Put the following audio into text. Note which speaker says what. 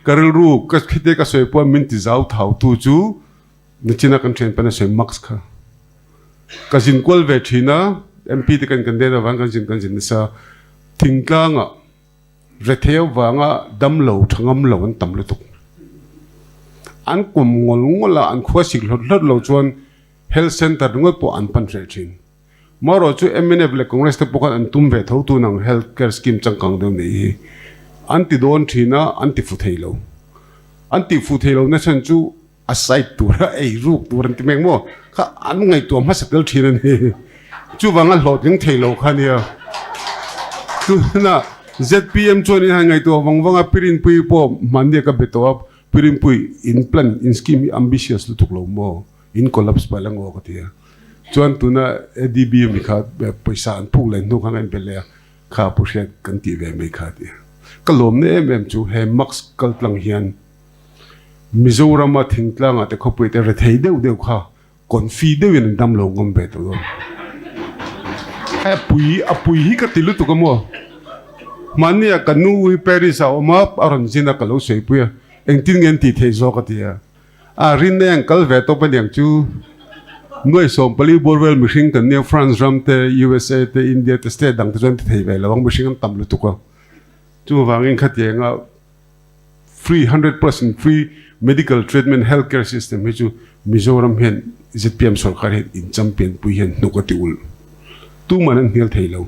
Speaker 1: Ka rilru ka khite ka sawi pawh min ti zau thau tu chu Nichina kan thian pan a sawi Max kha. Ka zin kual ve thin a, MP te kan kan den avang kan zin kan zin nasa. Thingtlangah rethei avanga damlo tha ngam lo an tam lutuk. An kum ngawl ngawl a, an khua sik hlawt hlawt lo chuan Health Centre ringawt pawh an pan hreh thin. Marawh chu mnf leh Congress te pawh khan an tum ve tho tun ang Health Care Scheme changkang deuh nei hi an ti dawn thin a, an ti fu thei lo. An tih fu thei lo na chhan chu a side tura ei ruk tur an ti mek maw? Kha an ngaihtuah hmasa tel thin a ni. Chuvang a hlawhtling thei lo kha nia. Tunah zpm chuan in han ngaihtuah vang vang a, Pirinpui pawh hmanni a ka be tawh a, Pirinpui in plan, in scheme hi ambitious lutuk lo maw? In collapse palh ang aw ka ti a. Chuan tuna ADB ami kha pawisa an phuk leh hnu khan ka inbe leh a, kha pu hriat kan tih ve mai kha a ti a. Ka lawmna em em chu he mask kal tlang hian Mizorama thingtlangah te khawpui te rethei deuh deuh kha confi deuhin an dam lo ngam ve tawh dawn. Hei a pui a pui hi ka ti lutuk a maw. Mahnia ka nu hi Paris ah a awm a, a rawn zin a ka lo sawipui a, engtin nge an tih theih zawk a ti a. A rinna ang kal ve tawp aniang chu nuai 14 bawr vel mihring kan nia France ram te USA te India te state dang te chuan ti thei ve lo ang mihring an tam lutuk a chuvangin khatianga free 100% free medical treatment health care system hi chu Mizoram hian zpm sorkar hian in champion pui hian hnuk a ti ulh tuman an hnial thei lo.